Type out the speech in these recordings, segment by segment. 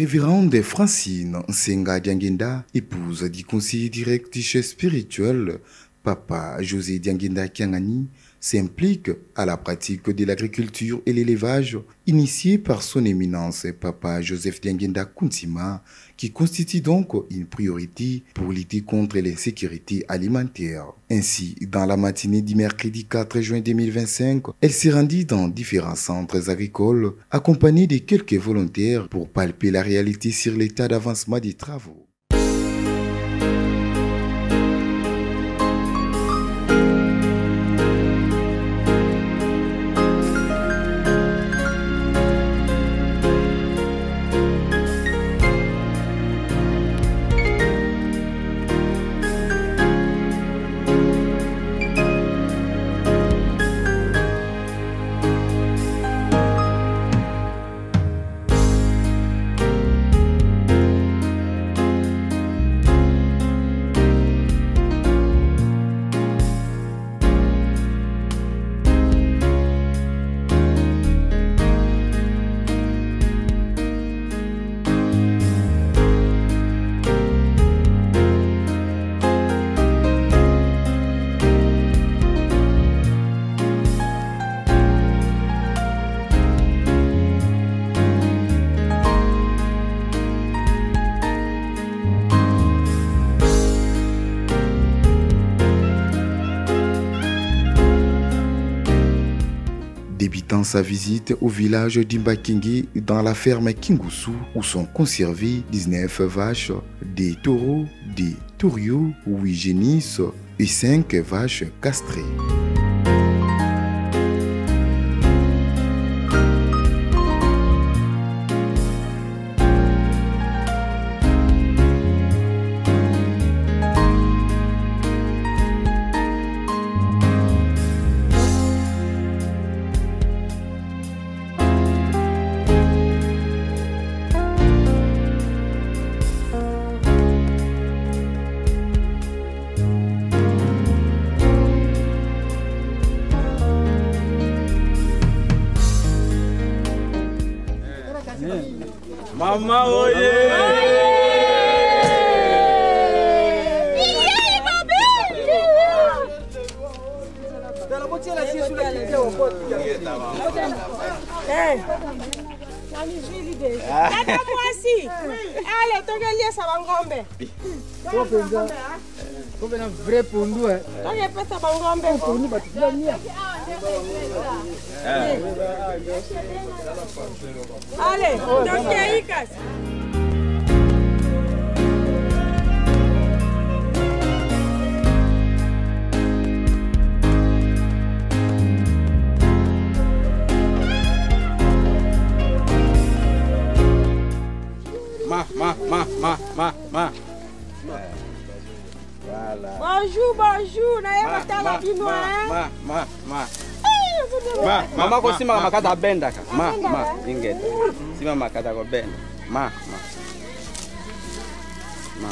Révérende Francine Nsenga Diangienda, épouse du conseiller direct du chef spirituel Papa José Diangienda Kiangani, s'implique à la pratique de l'agriculture et l'élevage initiée par son éminence Papa Joseph Diangienda Kuntima, qui constitue donc une priorité pour lutter contre l'insécurité alimentaire. Ainsi, dans la matinée du mercredi 4 juin 2025, elle s'est rendue dans différents centres agricoles, accompagnée de quelques volontaires pour palper la réalité sur l'état d'avancement des travaux. Débutant sa visite au village d'Imbakingi dans la ferme Kingusu où sont conservées 19 vaches, des taureaux, des tauriaux, 8 génisses et 5 vaches castrées. Mama oye! Tata mwasi, ale tokeliesa bangombe. Kombe na vrai pondu eh. Tokepesa bangombe. Pondu batu nia. Ale, tokei kasi. Ma, ma, ma, ma, ma, ma. Voilà. Bonjour, bonjour. Naye kotala bino hein. Ma, ma, ma. Ma, mama kosimaka makata abendaka. Ma, ma, ingeta. Sima makata kobenda. Ma, ma. Ma.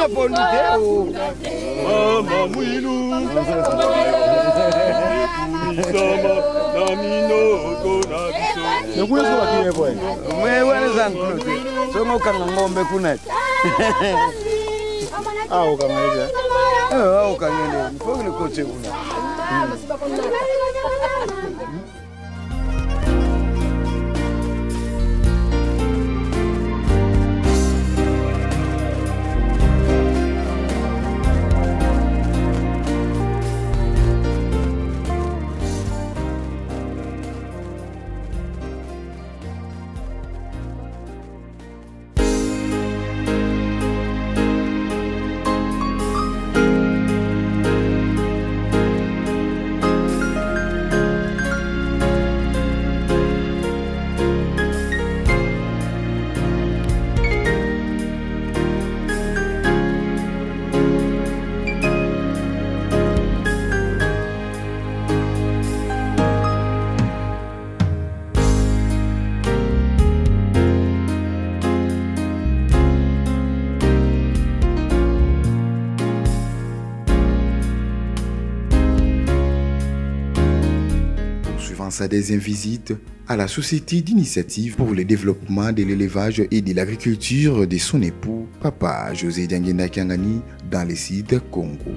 Na pondu te o. Mama Mwilu ekumisama na minoko na biso. Nekuna soki bakimi boye. Me wana eza nklo te. Soki okanga ngombe kuna te. Ah, okanga ye te. Eh, okanga nde. Faut que kote kuna. Poursuivant sa deuxième visite à la Société d'initiative pour le développement de l'élevage et de l'agriculture de son époux, Papa José Diangienda Kiangani, dans le site Congo.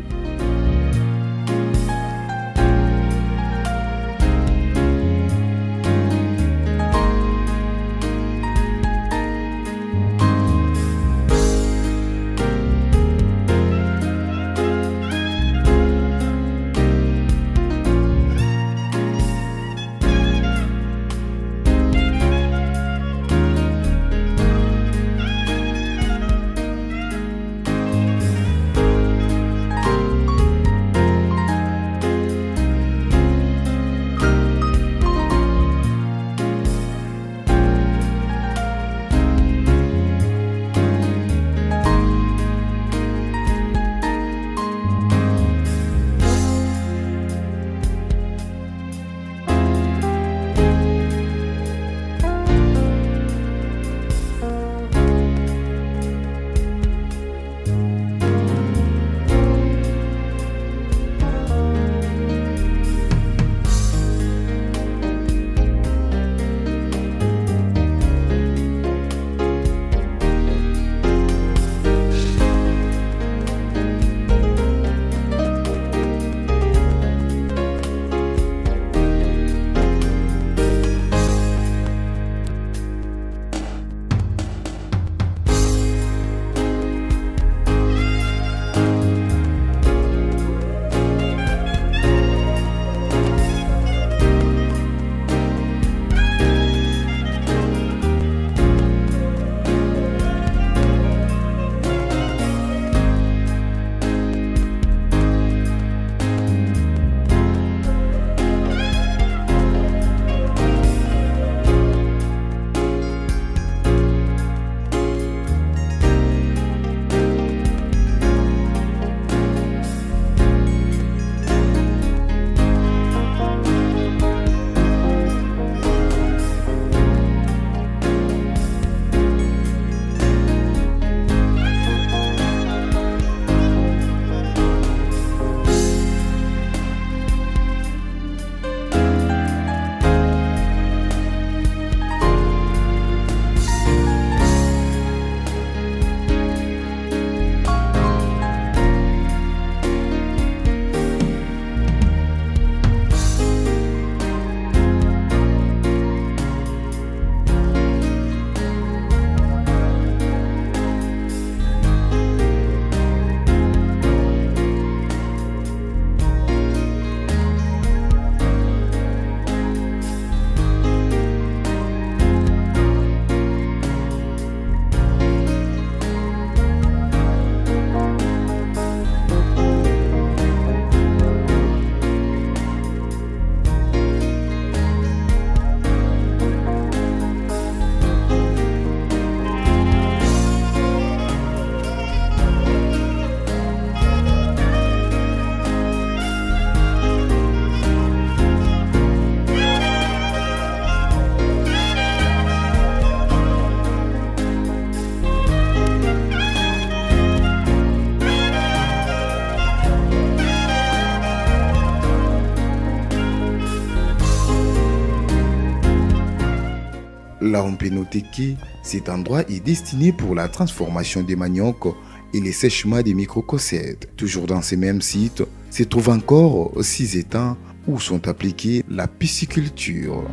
Là, on peut noter que cet endroit est destiné pour la transformation des maniocs et les sèchements des microcossettes. Toujours dans ces mêmes sites, se trouvent encore 6 étangs où sont appliquées la pisciculture.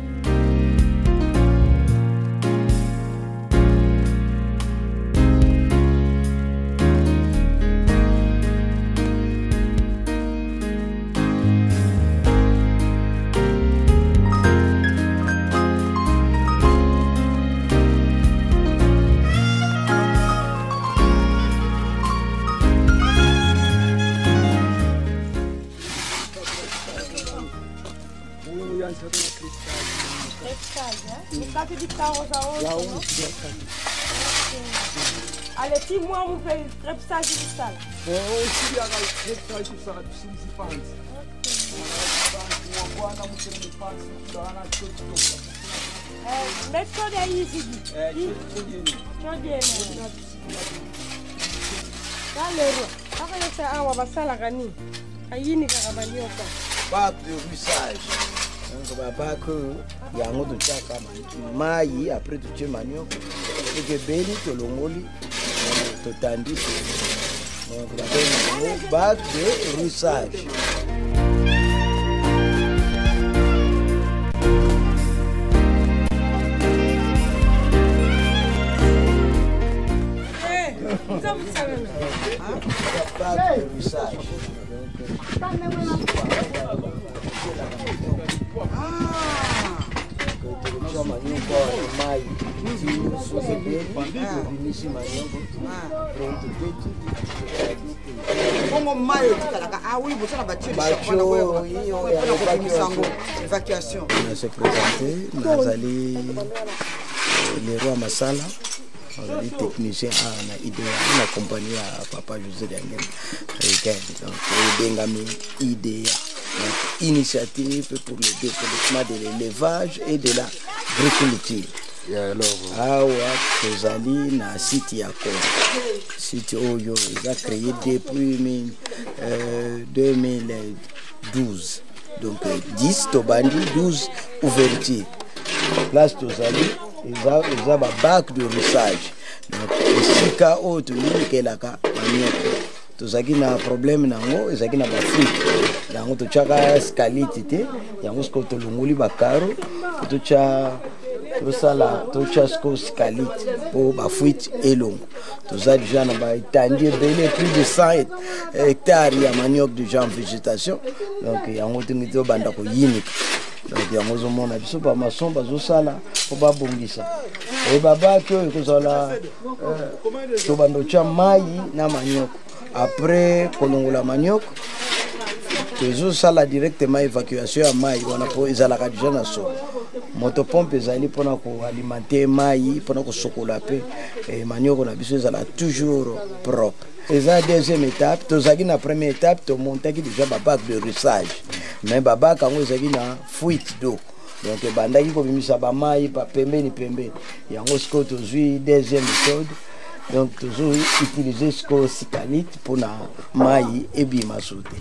Bac de roussage. Donc bac yango totiaka mai après totie manioc soki ebeli tolongoli totandi donc babengi yango bac de roussage. Bac de roussage. Bongo mai otikalaka awi bosala batie évacuation. Se présenter nazali Leroy Masala, nazali technicien na IDEA na compagnie ya papa José Diangenda. Donc ebengami IDEA, donc initiative pour le développement de l'élevage et de l'agriculture. Awa tozali na site ya Congo, site oyo eza créé depuis 2012, donc 10 tobandi 12 ouverture. Place tozali eza ba bac de roussage, donc esika oyo toyinikelaka manioko. Tozalaki na problème nango, ezalaki na bafuite yango totiaka scalite te, yango sikoyo tolongoli bakaro totya tosala totya sikoyo scalite mpo bafuite elongo. Toza déjà na baetandi ebele, plus de 100 hectares ya manioc déjà en végétation, donc yango ndenge tobanda koyinika. Donc yango ozomona biso bamason bazosala mpo babongisa e babaki oyo ekozala tobanda otya mai na manioko. Après kolongola manioko tozosala directement évacuation ya mai wana mpo ezalaka déjà na solo. Motopompe ezali mpona koalimenter mai mpona kosokola mpe manioko na biso ezala toujours propre. Eza deuxième étape, tozalaki na première étape tomontaki déjà babac de roussage, mais babac yango ezalaki na fuite d'eau, donc ebandaki kobimisa bamai pembeni pembeni. Yango sikoyo tozwi deuxième méthode, donc tozo utiliser sikoyo sikalite mpona mai ebima so te.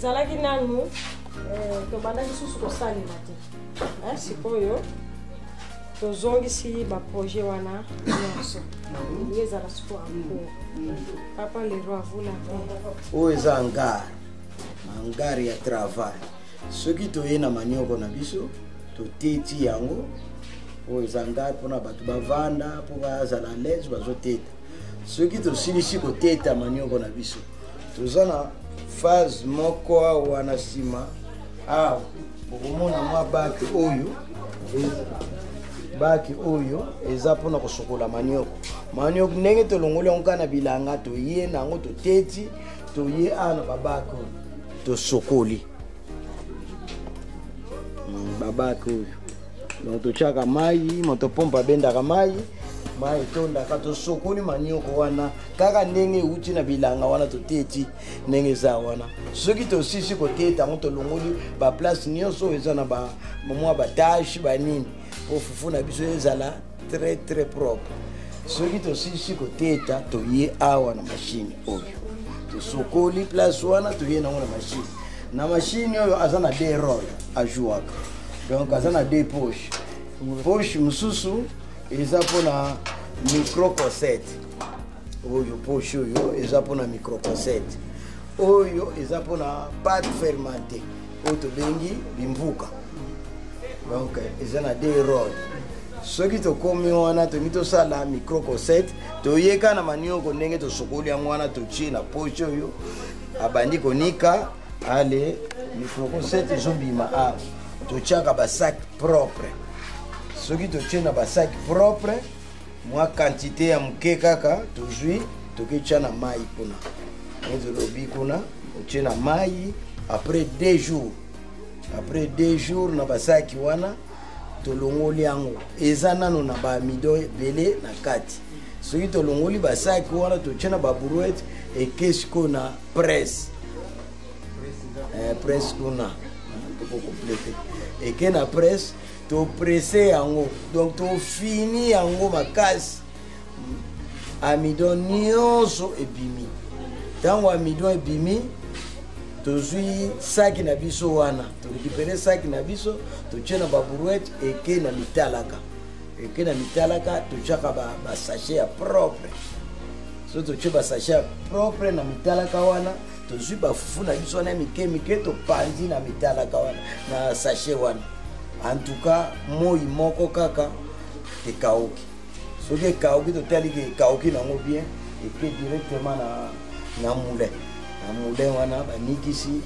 Ezalaki nanu tobandaki susu kosalela te. Sikoyo tozongisi baprojet wana nyonso, elingi ezala sikoyo en cours. Papa Leroy, vous l'avez. Oyo eza hangar, hangar ya travail. Soki toye na manioko na biso, toteti yango. Oyo eza hangar mpona bato bavanda mpo bazala à l'aise, bazoteta. Soki tosilisi koteta manioko na biso, toza na phase moko awa na nsima. Awa okomona mwa bac oyo. Bac oyo eza mpona kosokola manioko. Manioko, ndenge tolongoli yango kaka na bilanga, toye na yango, toteti, toye awa na babac oyo, tosokoli babac oyo. Donc totiaka mai, motopompe abendaka mai, mai etondaka, tosokoli manioko wana kaka ndenge euti na bilanga wana, toteti ndenge eza wana. Soki tosisi koteta yango, tolongoli baplace nyonso oyo eza na mwa batache, banini, po fufu na biso ezala très très propre. Soki tosisi koteta, toye awa na machine oyo, tosokoli place wana, toye nango na machine. Na machine oyo aza na deux rôle ajouaka, donc aza na deux poche. Poche mosusu eza mpona microcossette oyo, poche oyo eza mpona microcossette, oyo eza mpona pâte fermentée oyo tobengi bimbuka. Donc eza na deux rôle. Soki tokomi wana, tolingi tosala microcossette, toyeka na manioko ndenge tosokoli yango wana, totie na poche oyo, abandi konika. Ale, microcossette ezobima awa. Totiaka basac propre. Soki totie na basac propre, mwa quantité ya moke kaka tozwi, toketia na mai kuna. Nde tolobi kuna, otie na mai, après 2 jours, après 2 jours na basaki wana, tolongoli yango, eza nano na baamidon ebele na kati. Soki tolongoli basaki wana, totie na babrouette, eke sikoyo na presse. Presse kuna tokokomplete, eke na presse, topresse yango, donc tofini yango makasi, amidon nyonso ebimi. Ntango amidon ebimi, tozwi saki na biso wana, torécupérer saki na biso, totie na babrouette, eke na mitalaka. Eke na mitalaka, totiaka basachet ya propre. So totie basachet ya propre na mitalaka wana, tozwi bafufu na biso wana ya mike mike, topanzi na mitalaka wana, na sachet wana. En tout cas, moi moko kaka ekauki. Soki ekauki, totaliki ekauki nango bien, eke directement na moulin. Na moulin wana banikisi,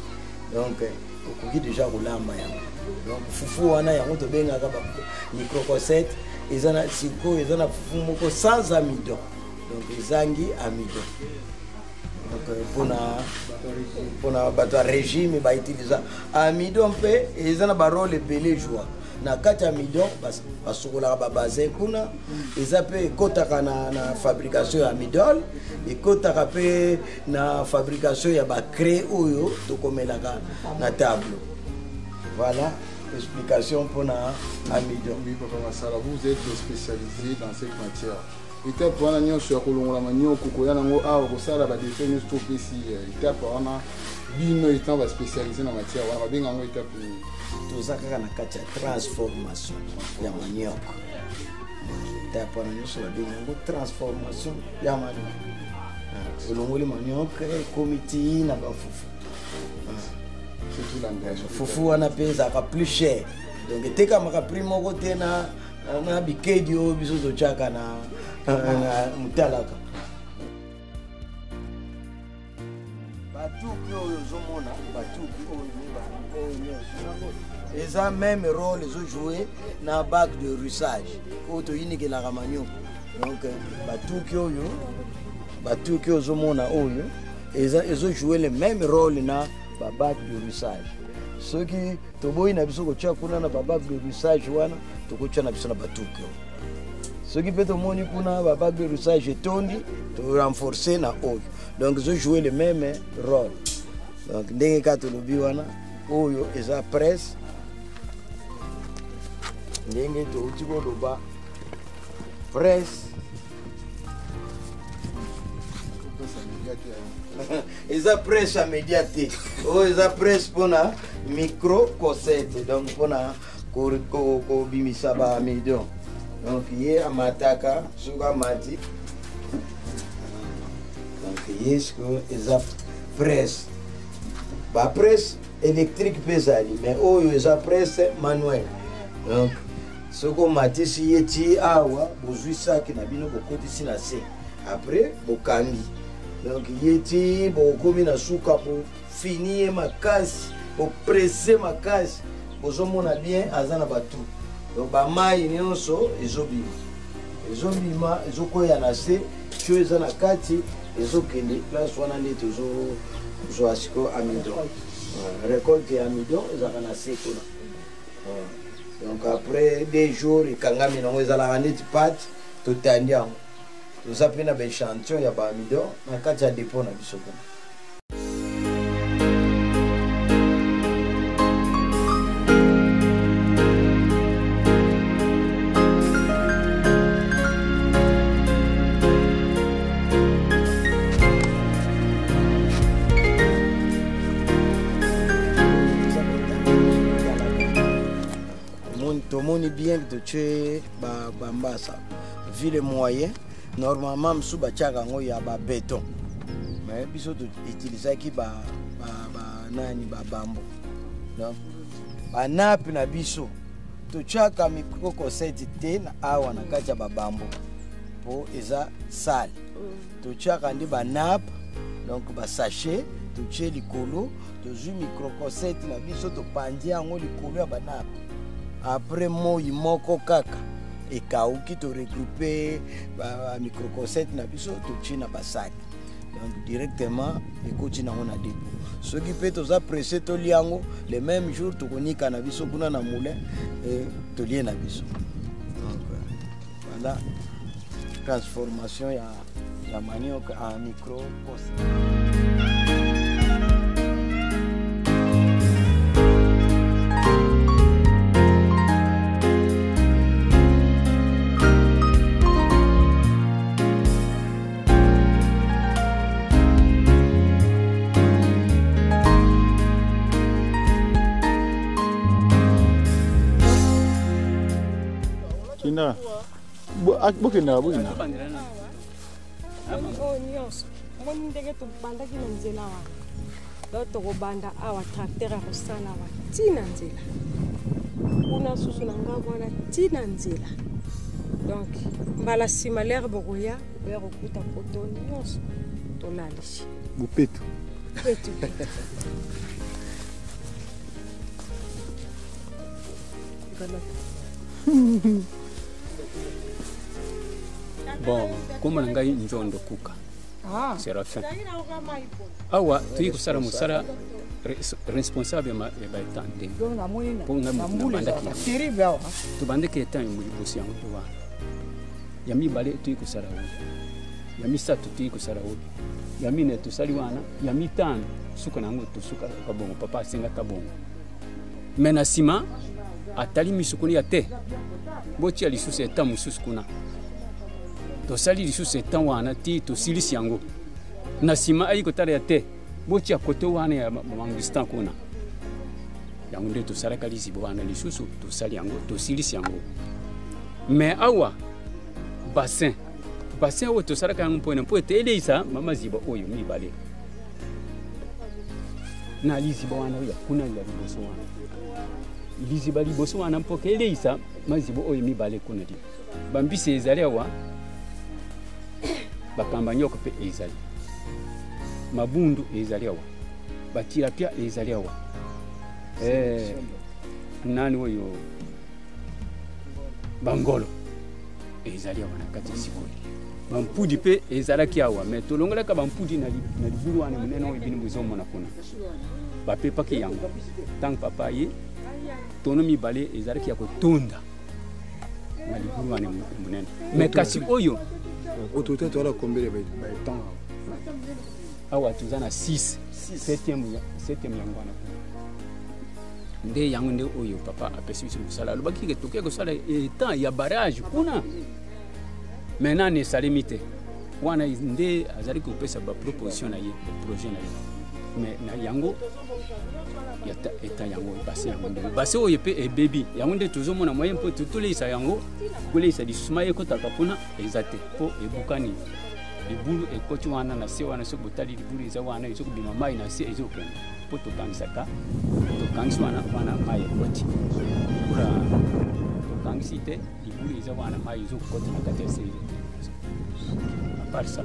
donc okoki déjà kolamba yango. Donc fufu wana, yango tobengaka microcossette. Eza na sikoyo, eza na fufu moko sans amidon, donc ezangi amidon. Donc mpona bato ya régime bautiliza amidon. Mpe eza na barôle ebele joua na kati ya amidon. Basokolaka babazin kuna, eza mpe ekɔtaka na fabrication ya amidol, ekɔtaka mpe na fabrication ya bacraie oyo tokomelaka na tableau. Voilà explication mpona amidon. Oui, Papa Masala, vous êtes spécialisé dans cette matière. Étape wana nyonso ya kolongola manioko, koya nango awa, kosala badefait nyonso, topesi étape wana, bino étant baspécialisé na matière wana, babenga yango étape nini? Toza kaka na kati ya transformation ya manioko. Étape wana nyonso babengi yango transformation ya manioko. Olongoli manioko, ekomi ti na bafufu. Fufu wana mpe ezalaka plus cher, donc etekamaka prix moko te na bikedi oyo biso totiaka na motalaka. Batuki oyo ozomona, batuki oyo mibale oyo nyonso eza même rôle ezojoue na bac de rouissage oyo toyinikelaka manioko. Donc batuki oyo ozomona oyo ezojoue le même rôle na babac de rouissage. Soki toboyi na biso kotia kuna na babac de rouissage wana, tokotia na biso na batuki oyo. Soki mpe tomoni kuna babac de rouissage etondi, torenforce na oyo. Donc ezojoue le même rôle. Donc ndenge kaka tolobi wana, oyo eza presse, ndenge touti koloba, presse. média te. Eza presse ya média te. Oyo eza presse mpona micro cosette, donc mpona kobimisa baamidon. Donc ye amataka, soki amati, donc ye sikoyo eza presse. Bapresse électrique mpe ezali, mais oyo eza presse manuel. Donc soki omatisi ye ti awa, bozwi saki na bino, bokotisi na se, après bokangi. Donc ye ti bokomi na suka, bofini ye makasi, bopresse makasi, bozomona bien aza na batu. Donc bamai nyonso ezobima, ezobima, ezokwea na se, tio eza na kati, ezokende place wana nde tozozwa sikoyo amidon. Récolte ya amidon ezalaka na se kuna. Donc après 2 jours ekangami nango, ezalaka neti pate, totandi yango. Toza mpe na baéchantillon ya baamidon na kati ya dépôt na biso kuna. Tomoni bien que totie bambasa vu le moyen. Normalement mosusu batiaka yango ya babeton, mais biso toutilisaki nani, babambo. Donc banape na biso totiaka microcosete te na awa na kati ya babambo mpo eza sale. Totiaka nde banape, donc basachet totie likolo, tozwi microcosete na biso, topandi yango likolo ya banape. Après moi moko kaka ekauki, toregroupe bamicrocosete na biso, totie na basaki, donc directement ekoti nango na dépôt. Soki mpe toza pressé, tolia yango le même jour, tokonika na biso kuna na moulin, tolie na biso. Donc voilà transformation ya manioc en microcosete. Kinda. Bokendaka, bokendaka. Oyo nyonso omoni ndenge tobandaki na nzela wana, donc tokobanda awa, tracteur ya kosala awa ntina nzela kuna susu na ngambo wana ntina nzela. Donc mbala nsima lere bokoya, boya kokuta poto nyonso tolalisi. Bopeto. Petu. Bon, kombo na ngai Njondo Kuka Séraphin. Awa toyi kosala mosala responsable ya baetan te, mpo ngai moto nabandaki yango. Tobandaki etan ya liboso, yango to wana ya mibale toyi kosala oyo, ya misato toyi kosala oyo, ya mine tosali wana, ya mitano suka na yango tosukaka bongo. Papa asengaka bongo, me na nsima atali miso kuna ya te, botia lisusu eta mosusu kuna. Tosali lisusu eta wana ti tosilisi yango. Na nsima ayi kotala ya te, botia kote wana ya mangustan kuna. Yango nde tosalaka liziba wana lisusu, tosali yango, tosilisi yango. Me awa bassin, bassin oyo tosalaka yango mpona mpo ete eleisa mama ziba oyo mibale na liziba wana ya kuna ya liboso wana, liziba liboso wana mpo ke eleisa maziba oyo mibale kuna. Di bambisi ezali awa, bakamba nyoko mpe ezali, mabundu ezali awa, batilapia ezali awa, nani oyo bangolo ezali awa na kati. Sikoyo bampudi mpe ezalaki awa, me tolongolaka bampudi na libulu wana monene oyo bino bozomona kuna, bapepaki yango. Ntango papa ye tono mibale ezalaki ya kotonda na libulu wana monene, me kasi oyo Au total toala combien de baétang? Awa toza na 6, 7e, yango wana nde, yango nde oyo papa apesi biso mosala. Alobaki ke tokoki kosala étang ya barrage kuna, me nani esalemi te. Wana nde azali kopesa baproposition na ye, baprojet na ye, mais na yango eta yango base yango ndenge base oyo mpe ebebi yango nde tozomona moyen mpo toleisa yango, koleisa lisusu mai ekotaka kuna eza te mpo ebukani, libulu ekoti wana na se wana. Soki botali libulu eza wana, ezokobima mai na se, ezokende mpo tokangisaka, tokangisi wana wana mai ekoti kula, tokangisi te, libulu eza wana, mai ezokota na kati ya se, ezokende. À part ça,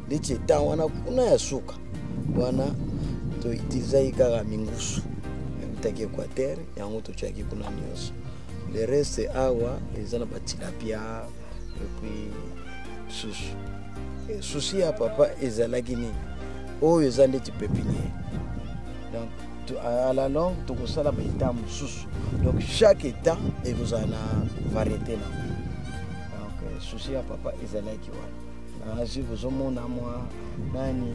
Neti etan wana kuna ya suka wana, toutilisaki kaka mingusu eutaki Équateur, yango totiaki kuna nyonso. Le reste awa eza na batilapia. Et puis susu, souci ya papa ezalaki nini? Oyo eza ndeti pépinière, donc à la longue tokosala baétang mosusu, donc chaque étang ekozala na variété nango. Donc souci ya papa ezalaki wana. Nazwi, bozomona mwa nani,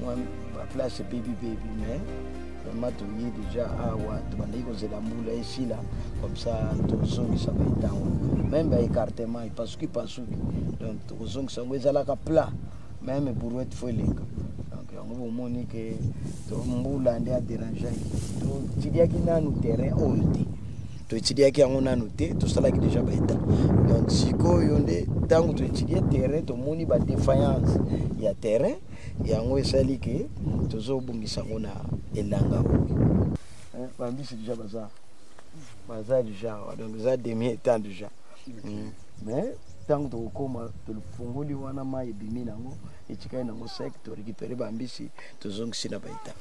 mwa baplace baby baby, mais vraiment toye déjà awa, tobandaki kozela mbula esila, comme ça tozongisa baétang wana, même baécartement epasuki pasuki, donc tokozongisa yango, ezalaka plat, même brouette faut eleka. Donc yango bomoni ke mbula nde adérangeaki. Totidiaki nanu terrain oyo te, toétudiaki yango nanu te, tosalaki déjà baétang. Donc sikoyo nde ntango toétudie terrain, tomoni badéfaillance ya terrain, yango esali ke tozobongisa yango na elanga oyo. Bambisi déjà baza déjà awa, donc eza demi étang déjà. Mais ntango tokokóma, tofungoli wana, mai ebimi nango, etikali nango sec, torécupere bambisi, tozongisi na baétang.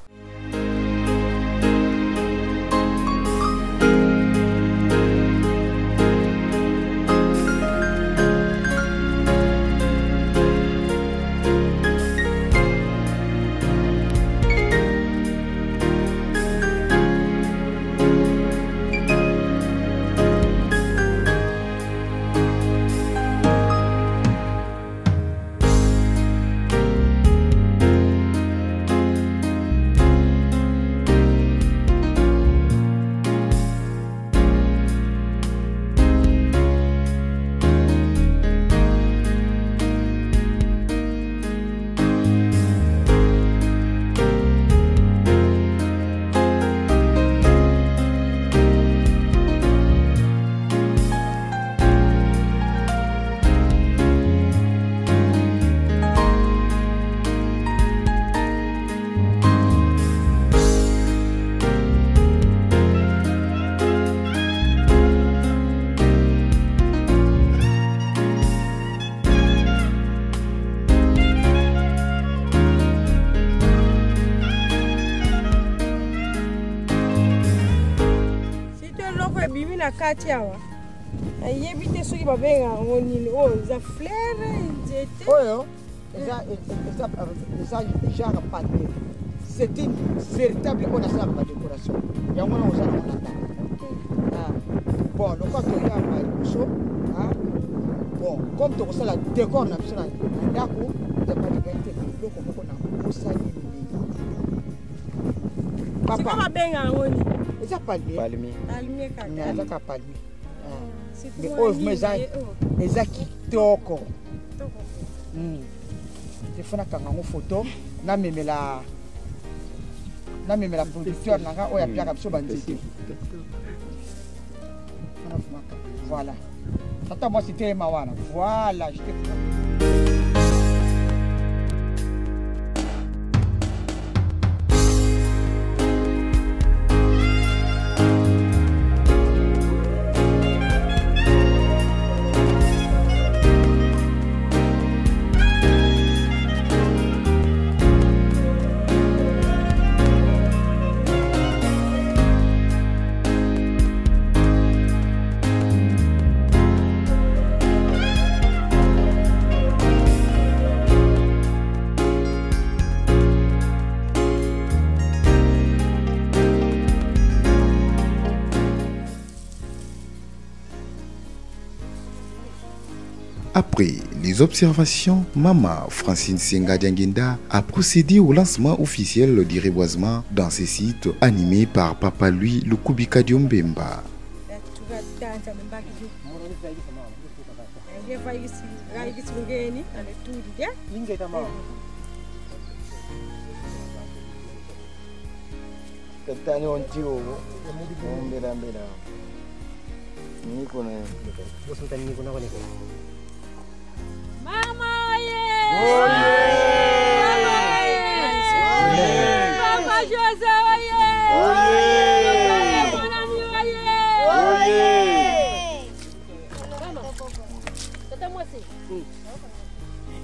kati awa nayebi te soki babengaka yango nini oyo eza fleur nzete oyo eza eza eza genre palmier. C'est une véritable oyo nasalaka badécoration yango wana oza nango na ndako. Bon, lokola toyamba liboso, bon, comme tokosala décor na biso na ndako ya balingaki te, eloko moko na osali mingi. Papa, babenga yango nini? Eza palmier. Palmier kaka. Eza kaka palmier, mais oyo vraiment eza kitoko. Ifo nakanga yango photo, namemela producteur na nga oyo apiaka biso banzete. Voilà, tata mwasi telema wana. Voilà, je te Après les observations, Mama Francine Senga Diangienda a procédé au lancement officiel du reboisement dans ces sites animé par Papa Louis Lukubika Diombemba. Mama oye! Mama oye! Papa José oye! Oye! Mon ami oye! Tata mwasi.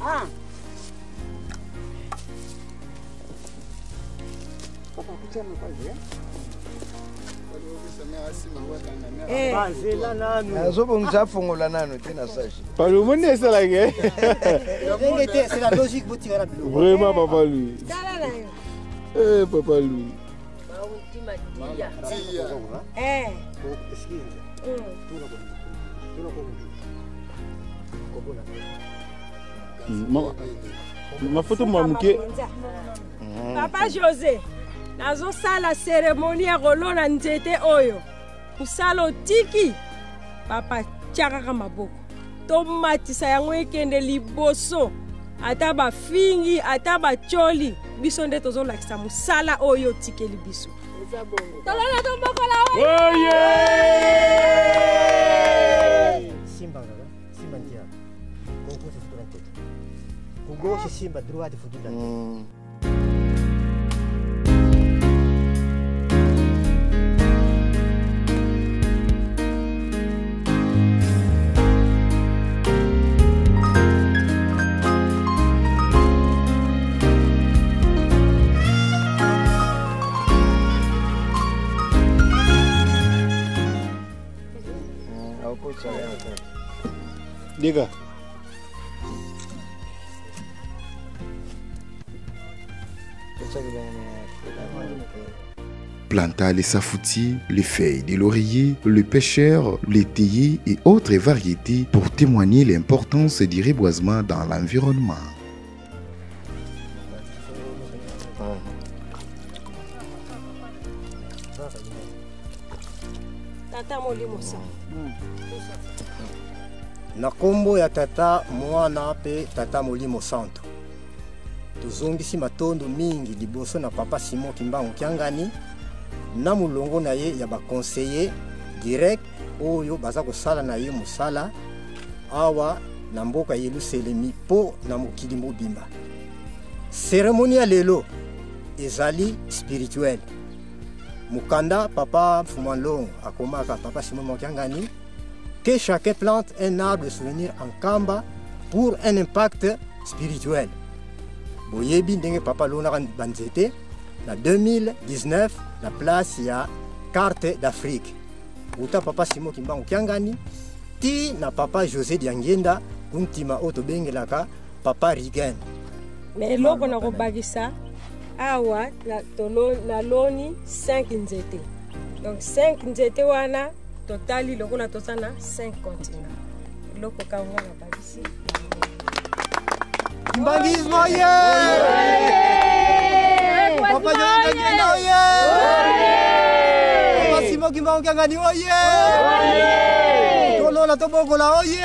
Ah. Papa, kuchana kwa hiyo. Nazobongisa afongola nano te na sache. Palomoni esalaka. Ndenge te, c'est la logique, botikala biloko. Vraiment, papa Louis. Tala na yo. Eh, papa Louis. Eh. Mafoto mwa moke. Papa José, nazosala cérémonie ya kolona nzete oyo. Mosala otiki, papa tia kaka maboko. Tomatisa yango ekende liboso. Ata bafingi, ata batioli, biso nde tozolakisa mosala oyo otikeli biso. Tolona tombokola oye! Simba kaka, simba ntia. Gauche futura tete. Gauche simba, droite futura tete. Diga. Planta les safoutiers, les feuilles de laurier, le pêcheur, les théiers et autres variétés pour témoigner l'importance du reboisement dans l'environnement. Tata molimo sa. Na nkombo ya tata mwana mpe tata molimo santo, tozongisi matondo mingi liboso na papa Simon Kimbangu Kiangani na molongo na ye ya baconseiller direct oyo baza kosala na ye mosala awa na mboka Yelusalemi mpo na mokili mobimba. Cérémonie ya lelo ezali spirituelle. Mokanda papa Mfuma Longo akomaka papa Simon Kiangani que chacun plante un arbre de souvenir en Kamba pour un impact spirituel. Boyebi ndenge papa alonaka banzete na 2019 na place ya carte d'Afrique. Uta papa Simon Kimbangu Kiangani ti na papa José Diangienda kuntima oyo tobengelaka papa Rigen. Na eloko na kobakisa awa naloni 5 nzete, donc 5 nzete wana totali lokola toza na 5 continent. Eloko kanga nabakisi. Kimbanguisme oye! Papa José Diangienda oye! Papa Simon Kimbangu Kiangani oye! Tolola tobokola oye!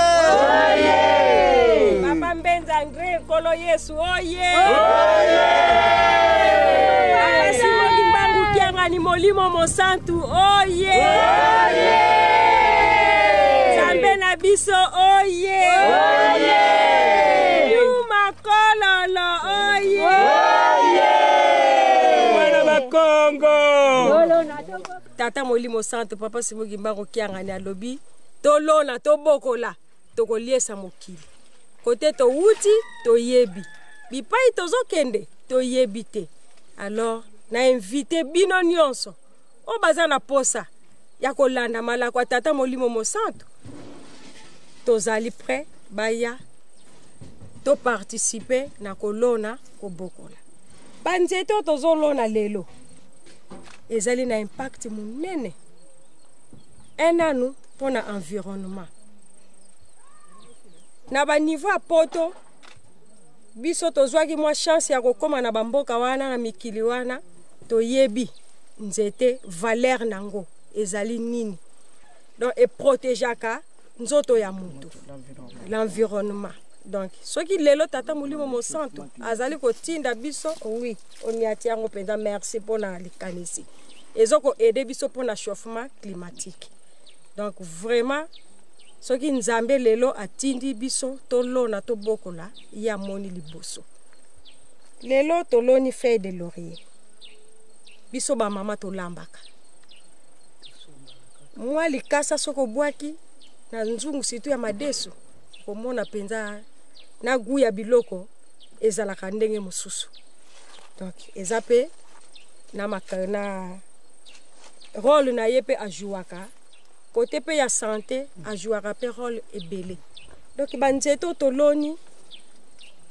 Papa Mbenza André Nkolo Yesu oye! Papa Simon Kimbangu Kiangani Molimo Mosantu oye! Nzambe na biso oye! Yuma Kololo oye! Mwana Bakongo! Tata Molimo Santu Papa Simon Kimbangu Kiangani alobi tolona tobokola tokoliesa mokili. Kote towuti toyebi, bipai tozokende toyebi te. Alors na invité bino nyonso oyo baza na posa ya kolanda malako ya Tata Molimo Mosantu, tozali prêt baya toparticipe na kolona kobokola. Banzete oyo tozolona lelo ezali na impact monene enanu mpona environnement. Na ba niveau ya poto biso tozwaki mwa chance ya kokóma na bamboka wana na mikili wana, toyebi nzete valeur nango ezali nini. Donc eprotégeaka nzoto ya motu, l'environnement. Donc soki lelo Tata Molimo Mosantu azali kotinda biso, oui, oniati yango mpenza, merci mpona likanisi, ezokoaider biso mpona chauffement climatique. Donc vraiment soki Nzambe lelo atindi biso tolona tobokola, ye amoni liboso. Lelo toloni feuille de laurier, biso bamama tolambaka mwa likasa, soki obwaki na nzungu situ ya madesu, komona mpenza na gu ya biloko ezalaka ndenge mosusu. Donc eza mpe na rôle na ye mpe ajouaka côté mpe ya santé, ajouaka mpe rôle ebele. Donc banzete oyo toloni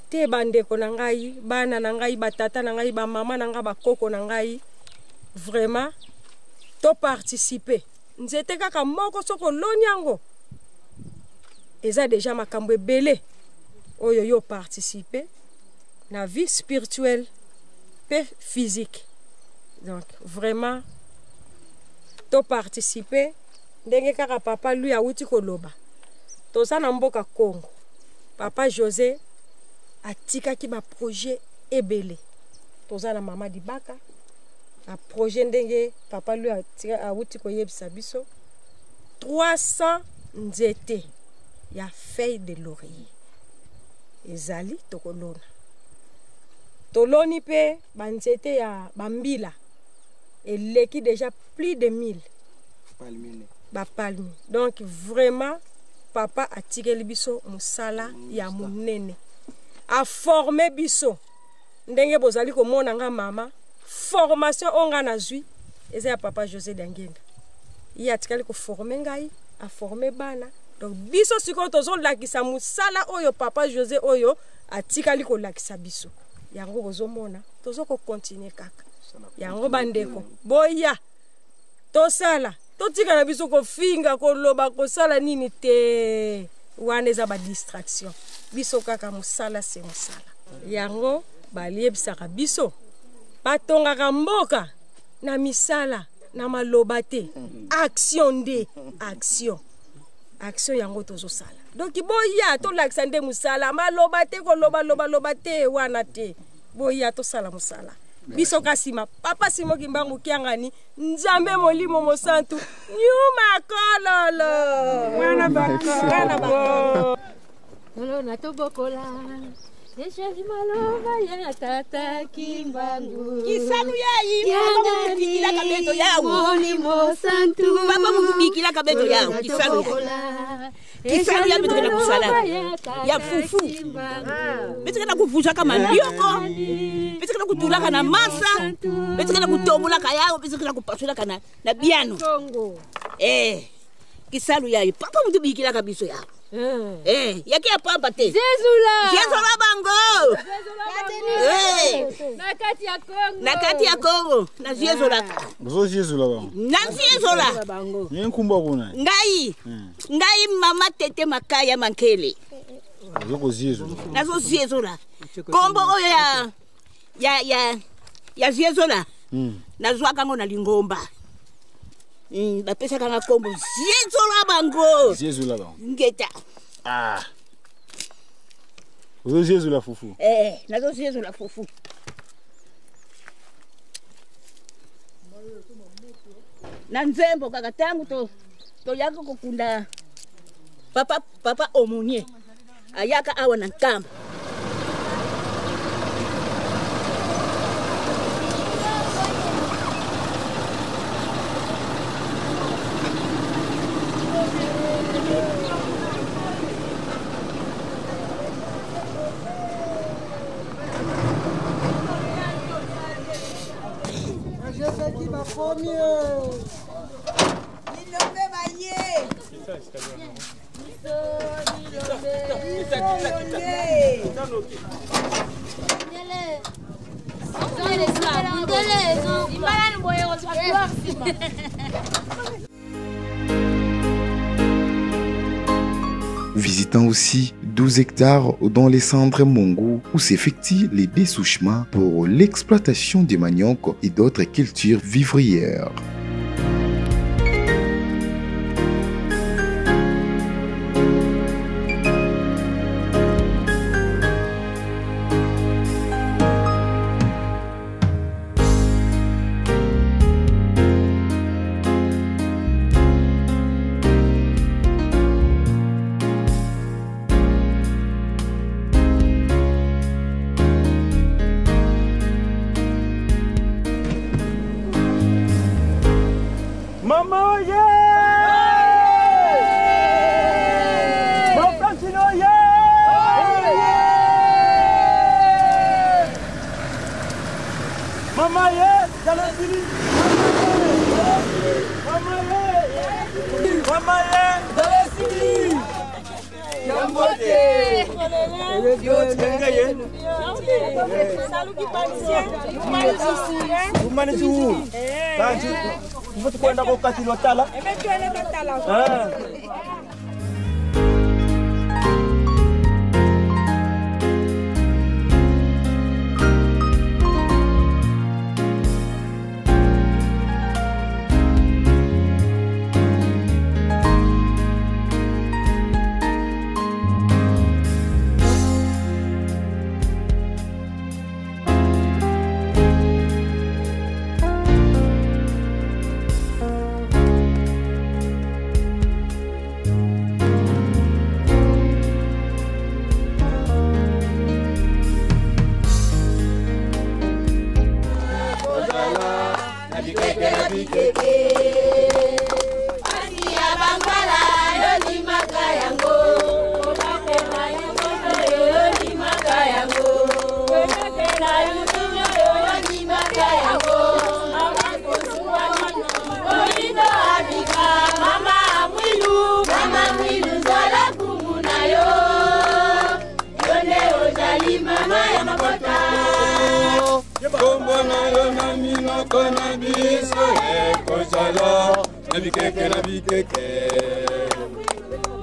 te, bandeko na ngai, bana na ngai, batata na ngai, bamama na ngai, bakoko na ngai, vraiment toparticipe. Nzete kaka moko soki oloni yango eza deja makambo ebele oyo yo participe na vie spirituelle mpe physique. Donc vraiment toparticipe ndenge kaka papa lui awuti koloba. Toza na mboka Congo, papa José atikaki baprojet ebele. Toza na mama Dibaka baprojet ndenge papa lui awuti koyebisa biso, 300 nzete ya feuille de laurier ezali tokolona. Toloni mpe banzete ya bambila eleki déjà plus de 1000 bapalmier. Donc vraiment papa atikeli biso mosala ya monene, aforme biso ndenge bozali komona nga mama. Formation oyo nga nazwi eza ya papa José Diangienda. Ye atikali koforme ngai, aforme bana. Donc biso sikoyo tozolakisa mosala oyo papa José oyo atikali kolakisa biso, yango bozomona tozokokontinue kaka yango. Bandeko, boya tosala, totika na biso kofinga, koloba, kosala nini te, wana eza badistraction. Biso kaka mosala se mosala. Yango baliebisaka biso, batongaka mboka na misala, na maloba te. Action nde action, action yango tozosala. Donc boya tolakisa nde mosala, maloba te, kolobaloba te wana te. Boya tosala mosala. Biso ka nsima papa Simon Kimbangu Kiangani, Nzambe Molimo Mosantu, nyuma kololo mwana bakolo. Tolona tobokola eshali maloba ya tata Kimbangu. Kisalu yayi papa mutubikilaka beto yawu. Molimo Santu. Papa mutubikilaka beto yawu kisalu ya kisalu ya beto kena kusala ya fufu, beto kena kuvuzaka mandioko, beto kena kutulaka na masa, beto kena kutomolaka yawo, beto kena kupasulaka na biano. Eh, kisalu yayo papa mutu bikilaka biso yawo. Eh, yaki ya pamba te. Zezula. Zezula bango. Eh. Na kati ya Kongo. Na kati ya Kongo, na zezulaka. Ozoziezola bango. Na zezula. Ye nkumba kuna. Ngai. Ngai mama tete makaya mankele. Ozokoziezola. Nazoziezola. Kombo oyo ya ya ya ya ziezola. Nazwaka ngo na lingomba. Bapesaka nga kombo ziezola bango. Ziezola bango. Ngeta. Ah. Ozoziezola fufu. Eh, nazoziezola fufu. Na nzembo kaka ntango to toyaka kokunda papa papa aumônier ayaka awa na Nkamba. Joseki bakomi Bilombe baye. Visitant aussi 12 hectares dans les cendres Mongo où s'effectuent les dessouchements pour l'exploitation des manioc et d'autres cultures vivrières. Mama ye! Mama Francino ye! Mama ye! Dalazili! Mama ye! Mama ye! Dalazili! Yambote! Kwenda kokati lotala. Ah.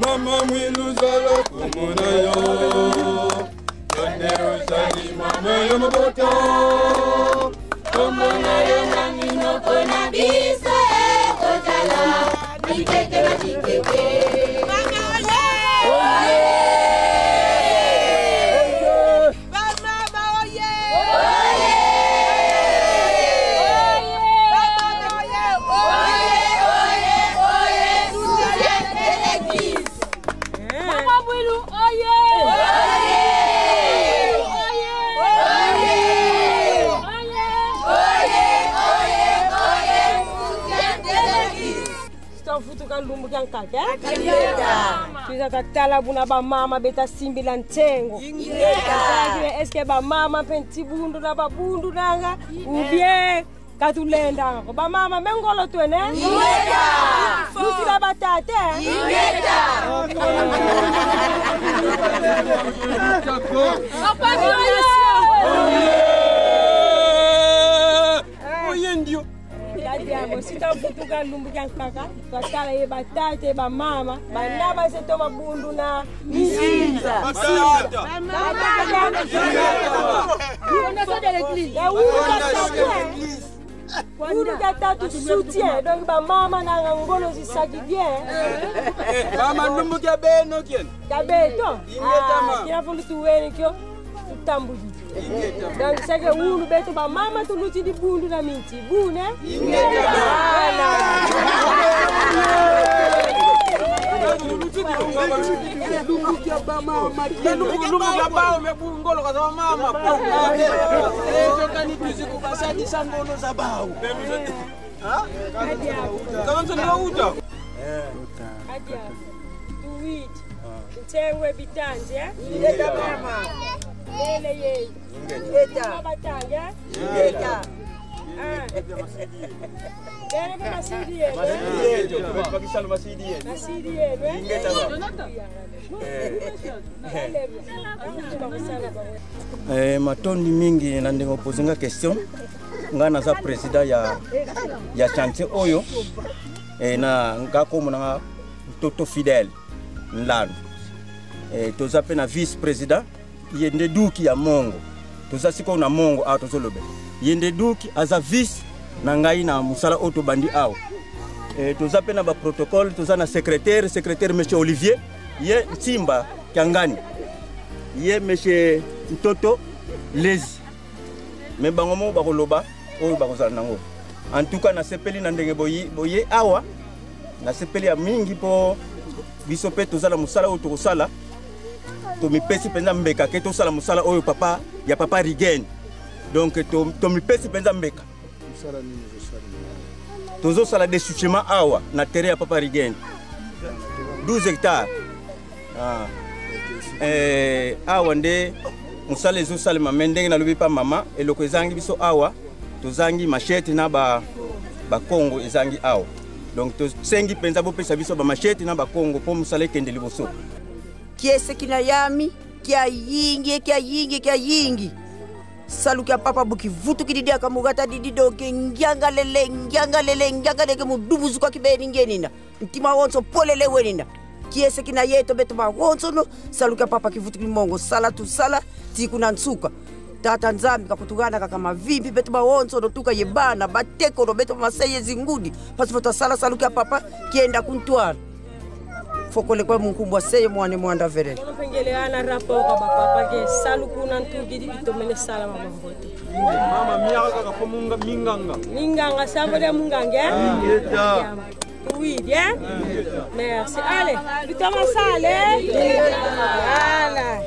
Mama mwilu zala kumona yo Yonde ozali mama yo mabota Komona yo na minoko na biso ekozala Bikeke na bikeke. Mama oye! Mama oye! Mama oye! Oye! Oye! Soutien de l'église. Mama Bwilu, oye! Oye! Oye! Oye! Oye! Oye! Oye! Oye! Soutien de l'église. Futuka lumbu kya nkaka tuzaka tala buna bamama beta simbila ntsengo eske bamama mpe ntibundu na babundu nanga ou bien Katulendanga bamama mengolo twene. Ingeta! Lutila batate. Ingeta! Papa Oye ndio. Kadiambo sitavutuka lumbu kya nkaka twatala ye batate bamama bana baseto babundu na Misinza. Fondation de l'église. Uluka tatu soutien donc bamama na ngolo zisaki bien. Mama lumbu kya beno kien. Kabeto. Ingeta ma. Kina fundu tuweni kyo tutambudi. Donc c'est que ulu beto bamama tuluti di bundu na minti bune. Ntengwe bitanzi eh? Ingeta mama. Lele ye. Ingeta. Batange. Ingeta. Ah. Bene pe masidi yenu. Masidi yenu. Masidi yenu. eh? Ingeta mama. Matondi mingi na ndenge opozenga question nga naza président ya chantier oyo na nga komona nga Toto Fidèle Nlano. Toza pe na vice président Yende Duki ya Mongo. Toza sikoyo na Mongo awa tozolobela. Yende Duki aza vice na ngai na mosala oyo tobandi awa. Toza pe na ba protocole, toza na secrétaire monsieur Olivier ye Ntimba Kiangani ye monsieur Ntoto Lezi. Me bango moko bakoloba oyo bakozala nango. En tout cas nasepeli na ndenge boye awa, nasepeli ya mingi mpo biso mpe tozala mosala oyo tokosala, tomipesi mpenza mbeka ke tosala mosala oyo papa ya papa Rigen. Donc tomipesi mpenza mbeka. Mosala nini ozosala? Tozosala déchouchement awa na terrain ya papa Rigen. 12 hectares. Ah. Awa nde mosala ezosalema me ndenge nalobi pa mama eloko ezangi biso awa tozangi machete na bakongo ezangi awa. Donc tosengi mpenza bopesa biso ba machete na bakongo mpo mosala ekende liboso. Kiese kina yami kia yingi kia yingi kia yingi saluki ya papa buki vutu kididia kamugata dididoke ngianga lele ngianga lele ngianga lele mudubuzuka kibeni ngenina ntima wonso polele wenina kiese kina yeto beto ba wonso no saluki ya papa kivutu kimongo sala tu sala tiku na nsuka tata nzambi kakutugana kaka vimbi beto ba wonso no tuka yebana bateko no beto maseye zingudi pasipo sala saluki ya papa kienda kuntwara fokole kwa munkumbwa seye mwane mwanda verele Pengeleana rapport ba papa ke saluku na ntugidi itomene sala mama mbote. Mama miaka ka munga minganga. Minganga sambo de munganga. Ingeta. Oui, bien. Merci. Allez, bitama sale. Voilà.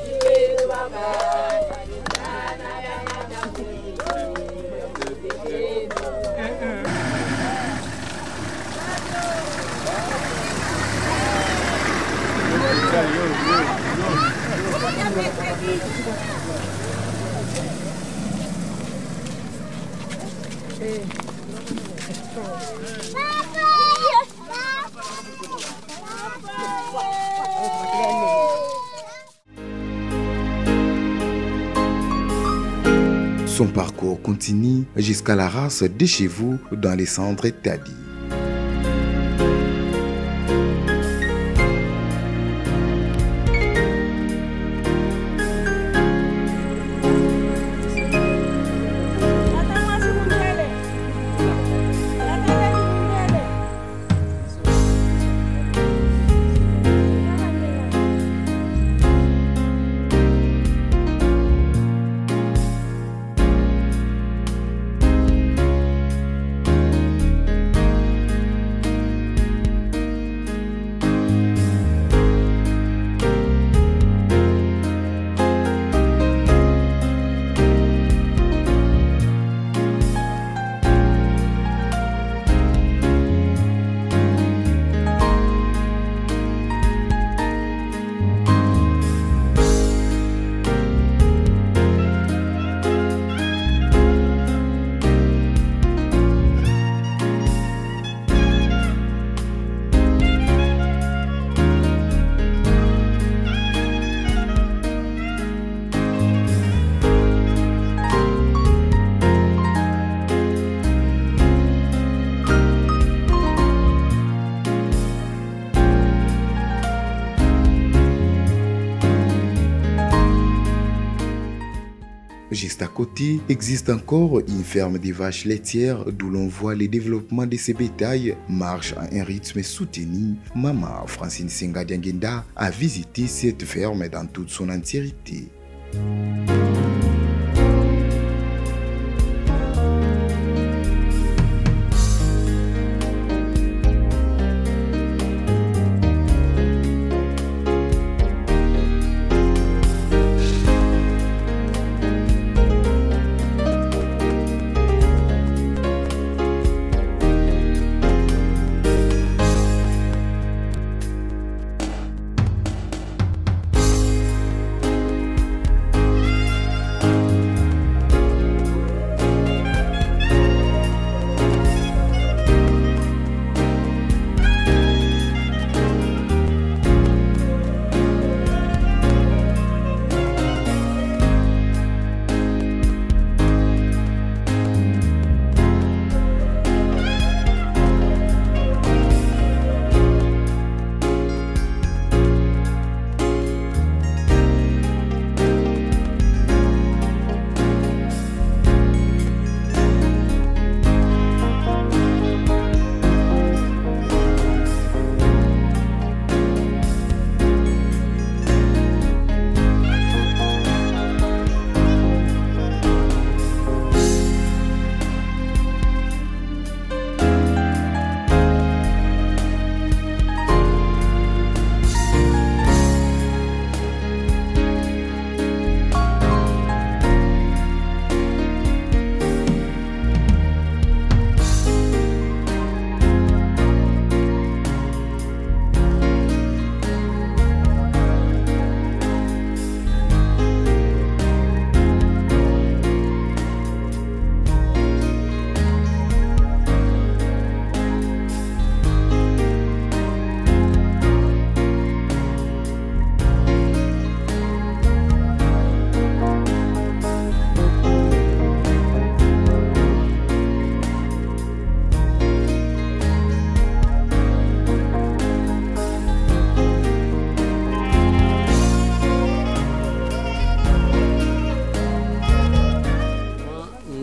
Son parcours continue jusqu'à la race de chez vous dans les cendres Tadi. Juste à côté, existe encore une ferme des vaches laitières d'où l'on voit le développement de ces bétails marche à un rythme soutenu. Maman Francine Senga Diangienda a visité cette ferme dans toute son entièreté.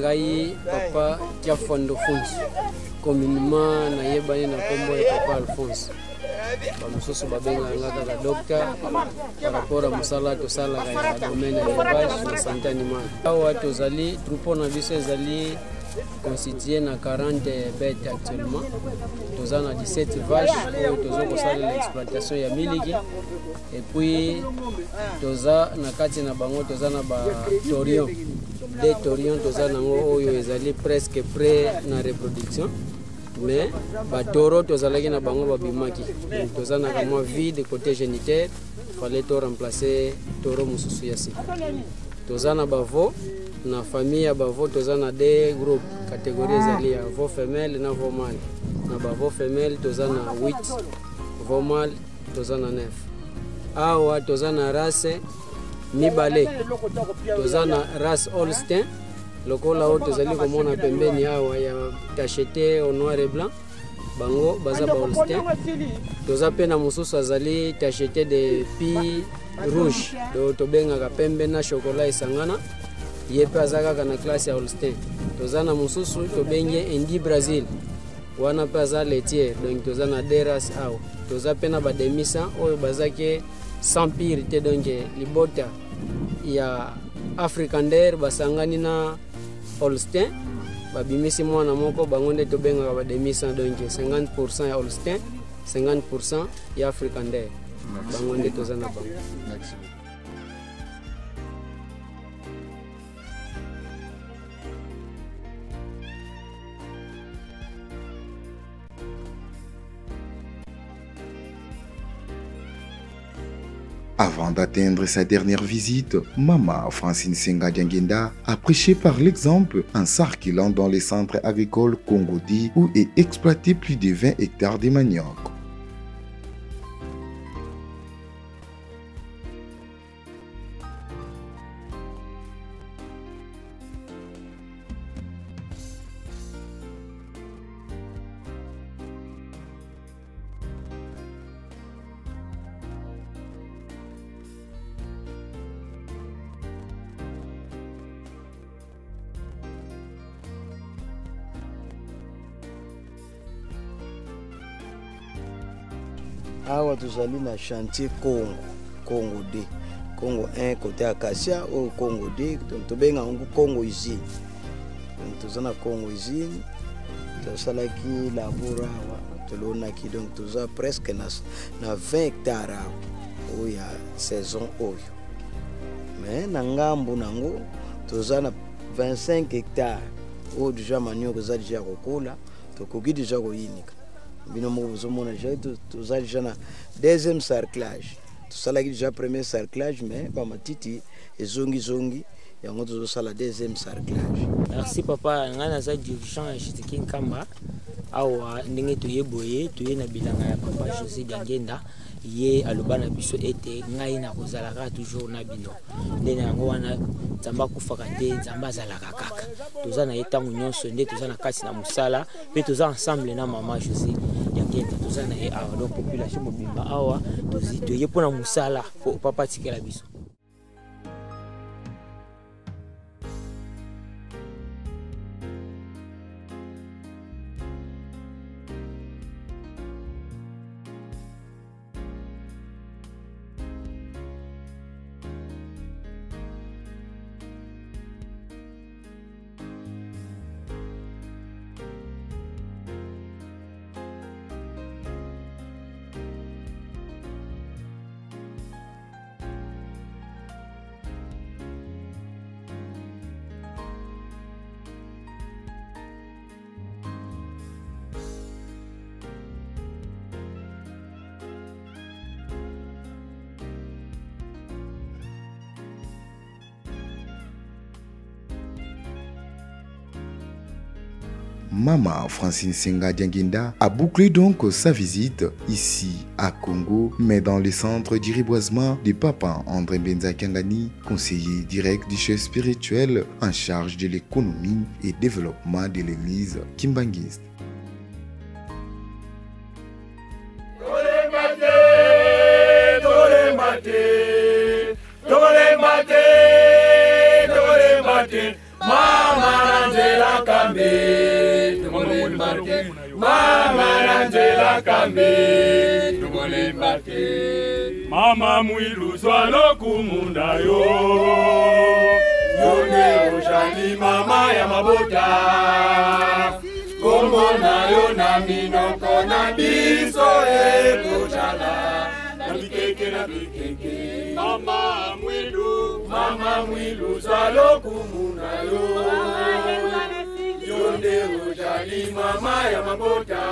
Ngai papa Kiafondo Fonso, communément nayebani na kombo ya papa Alphonse. Bamosusu babengaka nga kaka docteur par rapport ya mosala tosalaka ya domaine ya élevage na santé animale. Awa tozali troupeau na biso ezali constitué na 40 bêtes actuellement. Toza na 17 vaches oyo toza kosalela exploitation ya miliki, et puis toza na kati na bango toza na ba taurion, des taurions toza nango oyo ezali presque prêt na reproduction, mais ba taureau tozalaki na bango babimaki, donc toza na mwa vide côté géniteur, fallait to remplacer taureau mosusu ya sika. Toza na bavo, na famille ya bavo toza na deux groupes, catégorie ezali ya veau femelle na veau mâle. Na bavo femelle toza na 8, veau mâle toza na 9. Awa toza na race mibale, toza na race Holstein lokola oyo tozali komona pembeni awa ya tacheté au noir et blanc, bango baza ba Holstein. Toza pe na mosusu azali tacheté de pi rouge, do tobengaka pembe na chocolat esangana, ye pe aza kaka na classe ya Holstein. Toza na mosusu tobengi Indi Brazil, wana pe aza laitière, donc toza na deux races awa. Toza pe na ba demisa oyo bazaki sans pire te, donc libota ya Afrikander basangani na Holstein, babimisi mwana moko, bango nde tobengaka ba demisa, donc 50% ya Holstein, 50% ya Afrikander, bango nde toza na bango. Merci. Avant d'atteindre sa dernière visite, Mama Francine Senga Diangienda a prêché par l'exemple en s'arquilant dans les centres agricoles Congodi où est exploité plus de 20 hectares de manioc. Awa tozali na chantier Congo, Congo 2, Congo 1 côté Acacia oyo Congo 2, donc tobenga yango Congo usine. Donc toza na Congo usine, tosalaki labour awa, tolonaki, donc toza presque na 20 hectares awa oyo ya saison oyo. Mais na ngambu nango toza na 25 hectares oyo déjà manioko eza déjà kokola, tokoki déjà koyinika. Bino moko bozomona déjà toza déjà na deuxième sarclage. Tosalaki déjà premier sarclage, mais bamatiti ezongizongi, yango tozosala deuxième sarclage. Merci papa, ngai naza dirigeant ya Chitiki Nkamba. Awa ndenge toye boye, toye na bilanga ya papa José Diangienda, ye aloba na biso ete ngai nakozalaka toujours na bino. Nde na yango wana Nzambe akufaka te, Nzambe azalaka kaka. Toza na ye ntango nyonso, nde toza na kati na mosala, mpe toza ensemble na mama José Diangienda, toza na ye awa. Donc population mobimba awa, toye mpona mosala, po papa atikela biso. Mama Francine Senga Diangienda a bouclé donc sa visite ici à Congo, mais dans le centre du reboisement de Papa André Mbenza Kiangani, conseiller direct du chef spirituel en charge de l'économie et développement de l'église kimbanguiste. Mama mwilu zwalo kumunda yo yone ojali mama ya mabota kombo na yo na minoko na biso ekojala na bikeke na bikeke. Mama mwilu, mama mwilu zwalo kumunda yo yone ojali mama ya mabota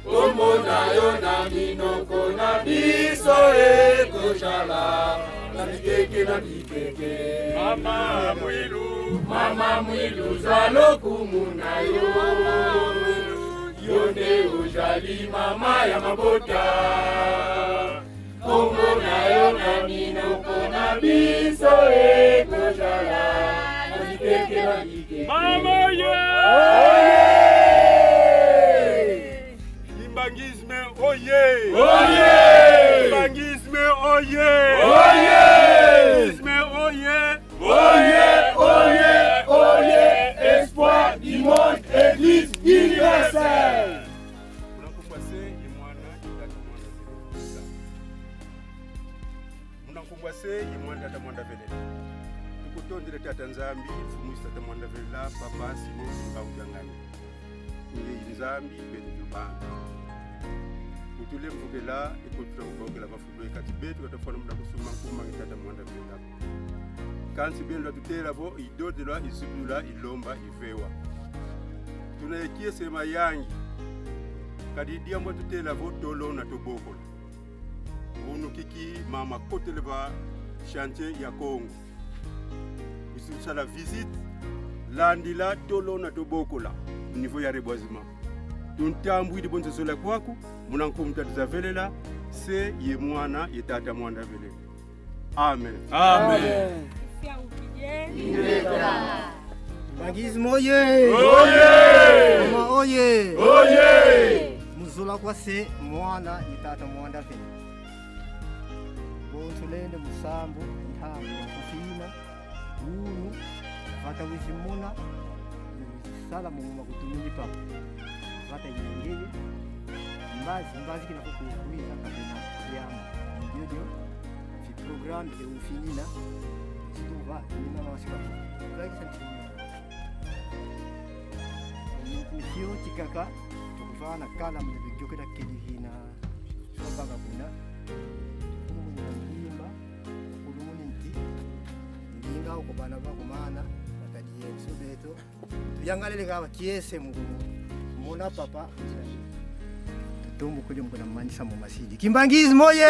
kombo na yo na minoko na biso ekojala na bikeke na bikeke. Mama mwilu, mama mwilu zwa lokumu na yo yo nde ojali mama ya mabota kombo na yo na minoko na biso ekojala na bikeke na bikeke. Mama ye! Kimbanguisme oye! Oye! Kimbanguisme oye! Oye! Kimbanguisme oye! Oye! Oye! Oye! Espoir du monde, Église universelle! Munakumbwase imwanda tata mwanda velela. Tukutondele tata Nzambi, mfumusi tata mwanda velela, papa Simon Kimbangu Kiangani. Nge Nzambi bene byobanga. Utule mvukela ekotula kubogela bafulwe kati betu katafana muna kusuma nkuma tata mwanda velela. Kansi benu tutela bo idodelwa isubula ilomba ifewa. Tunayekie sema yangi. Kadidia mwa tutela vo tolo na tobokola. Unu kiki mama koteleba chantier ya Congo. Usala visite landila tolo na tobokola niveau ya reboisement. Tuntambwi di bonzo sola kwaku munanko mutatuzavelela se ye mwana ye tata mwanda velela. Amen. Amen. Bangisme oye! Oye! Mama oye! Oye! Muzola kwa se mwana ye tata mwanda velela. Bonsolende musambu ntambo kufina unu vata wizimuna sala mumuma kutumili papa vata yengeye Mbazi mbazi kina kukuiza kabena yamu ndiodio fi programme e ufinina situva ni mama wasika vakisa mifio tikaka tukufana kala mlebejokela kelihina sobaka kuna kulumuni ngimba kulumuni nti ndinga ukubana bakumana batadiye sobeto tuyangalele kaba kiese mugumu mona papa tutombo kuli mukuna manisa mu masidi kimbangizi moye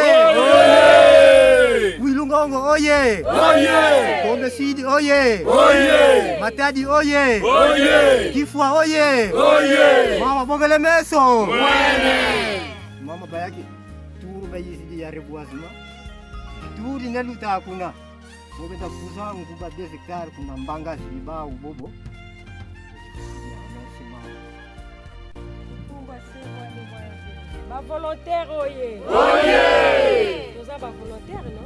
Wilungongo oye Oye! Kombe Sidi oye Oye! Matadi oye Oye! Kifwa oye Oye! Mama bongele meso Mwene! Mama bayaki turu bayisidi ya reboisement turi neluta kuna bobeta kuza nguba 2 hectares kuna mbanga ziba ubobo bavolontaire oye Oye! toza bavolontaire no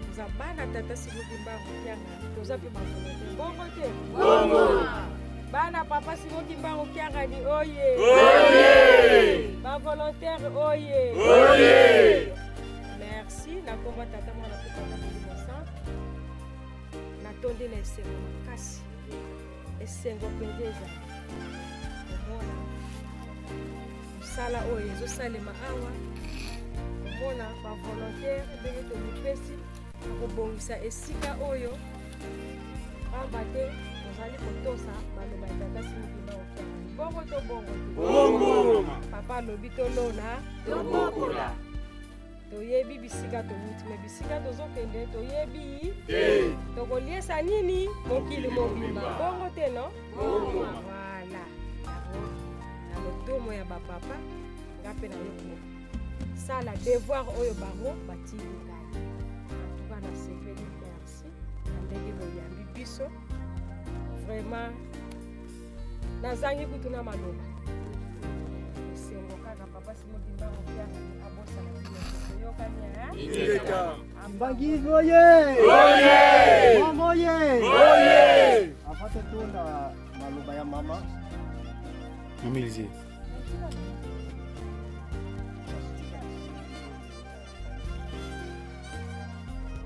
toza bana tata simoki mbango kianga toza mpe bavolontaire bongo te Bongo! bana papa simoki mbango kiangani oye Oye! bavolontaire oye Oye! merci nakomba tata mwana mpe tata molimo centre natondi na esengo makasi esengo mpenza ezali komona mosala oyo ezosalema awa komona bavolontaire ndenge tomipesi na kobongisa esika oyo pamba te tozali kotosa maloba ya tata simokima okiaka bongo to bongo te Bongo! papa alobi tolona Tobokola. toyebi bisika towuti me bisika tozokende toyebi Te. tokoliesa nini mokili mobimba bongo te no Bongo. voilà yango na lotomo ya bapapa nga mpe naye kosala devoir oyo bango batindi ngai antuka nasepeli merci na ndenge boyambi biso vraiment nazangi kutu na maloba esengo kaka papa simokimbango kianga abosana bino toyokani Ingeta. Mbangizi oye Oye! Mama oye Oye! Avant totonda maloba ya mama Mama Élisée.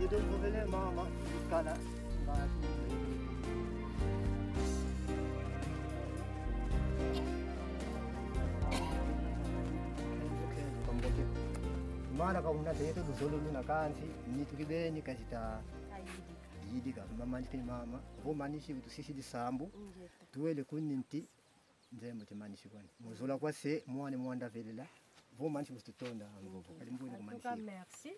yedomvovele mama kala mana kauna teto luzolo luna kansi nitukibeni kazita yidika mamandikini mama vomanisi kuti sisi disambu tuwele kuninti nzembo timanisi kwani muzola kwa se mwana mwanda velela vomanisi kuti tutonda ngovo kali mbwene En tout kumanisi cas, merci.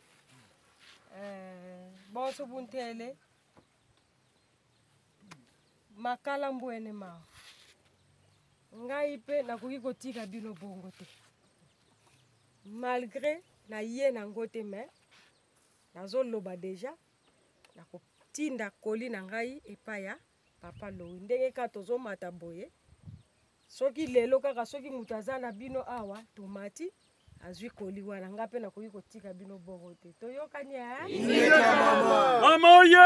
Bonso buntele makala mbwene mawa ngai mpe nakoki kotika bino bongo te malgré naye nango te me nazoloba deja nakotinda koli na ngai epai ya papa lowi ndenge kaka tozomata boye soki lelo kaka soki moto aza na bino awa tomati azwi koli wana ngai mpe nakoki kotika bino bongo te toyokani Mama oye!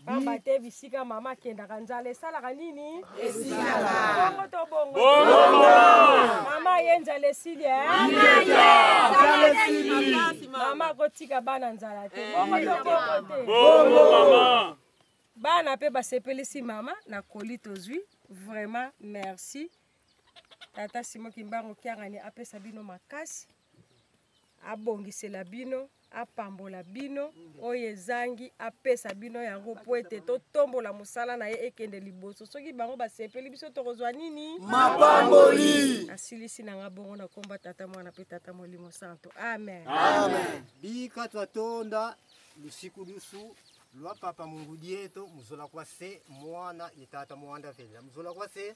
pamba te bisika mama akendaka nzala esalaka nini Esilaka. bongo to bongo Bongo. mama ye nzala esili eh? Nzala esili. mama akotika bana nzala te bongo to bongo te Bongo, mama. bana mpe basepelisi mama na koli tozwi vraiment merci tata simo kimbangu kiangani apesa bino makasi abongisela bino apambola bino oyo ezangi apesa bino yango po ete totombola mosala na ye ekende liboso soki bango basepeli biso tokozwa nini Mapamboli. asilisi na nga bongo na komba tata mwana mpe tata molimo santo amen, Amen. Bika twatonda lusiku lusu lwa papa mungu dieto muzola kwa se mwana ye tata mwanda velela muzola kwa se